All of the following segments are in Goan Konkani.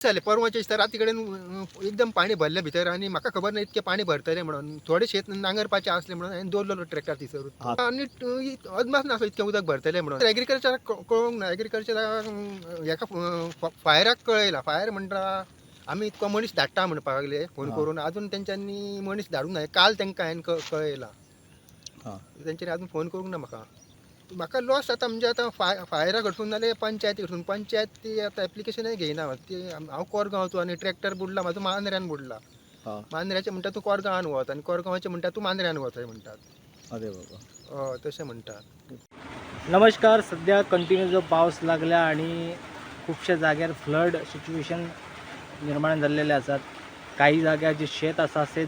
जालें परवाच्या दिसा राती कडेन एकदम पाणी भरलें भितर आनी म्हाका खबर ना इतकें पाणी भरतलें म्हणून. थोडें शेत नांगरपाचें आसलें म्हणून हांवें दवरलेलो ट्रॅक्टर थंयसरूच आनी अदमास नासलो इतकें उदक भरतलें म्हणून. एग्रीकल्चराक कळोवंक ना, एग्रीकल्चराक हेका फायराक कळयलां. फायर म्हणटा आमी इतको मनीस धाडटा म्हणपाक लागले फोन करून, अजून तेंच्यांनी मनीस धाडूंक ना. काल तांकां हांवें कळयलां, तेंच्यांनी अजून फोन करूंक ना म्हाका. म्हाका लॉस जाता म्हणजे आतां फायरा कडसून नाल्यार पंचायती कडसून. पंचायत ती आतां एप्लिकेशनय घेयना ती. हांव कोरगांवचो आनी ट्रॅक्टर बुडला म्हाजो, मांद्र्यान बुडला. मांद्र्याचे म्हणटा तूं कोरगांवान वच आनी कोरगांवाचे म्हणटा तूं मांद्र्यान वच म्हणटात. अरे बाबा. हय, तशें म्हणटात. नमस्कार. सध्या कंटिन्यू जो पावस लागला आणि खुबशा जाग्यार फ्लड सिच्युएशन निर्माण जाल्लेले आसात. काही जाग्यार जे शेत आसा ते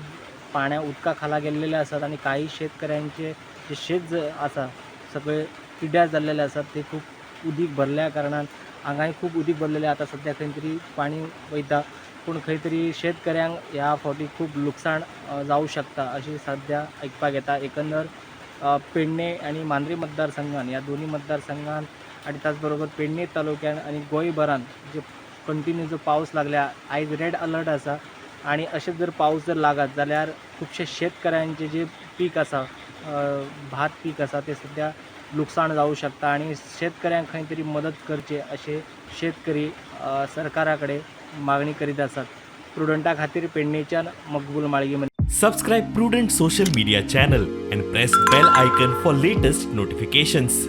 पाण्या उदका खाला गेल्लेले आसात आणि काही शेतकऱ्यांचे जे शेत आसा सगळे पिड्ड्यार जाल्लेले आसात. ते खूब उदीक भरल्या कारणान हांगाय खूब उदीक भरलेलें. आतां सध्या खंय तरी पाणी वयता, पूण खंय तरी शेतकऱ्यांक ह्या फावटी खूब लुकसाण जावं शकता अशी सध्या आयकपाक येता. एकंदर पेडणे आणि मांद्रे मतदारसंघान, ह्या दोन्ही मतदारसंघान आणि त्याचबरोबर पेडणे तालुक्यान आणि गोंयभरान जे कंटिन्यू जो पावस लागल्या, आयज रेड अलर्ट आसा. आणि अशें जर पावस जर लागत जाल्यार खुबशे शेतकऱ्यांचे जे पीक आसा, भात पीक आसा, ते सध्या लुकसाण जावं शकता आणि शेतकऱ्यांक खंय तरी मदत करचे अशे शेतकरी सरकारा कडेन मागणी करीत आसात. प्रुडंटा खातीर पेडणेच्यान मकबूल Malgi. Subscribe Prudent Social Media channel and press bell icon for latest notifications.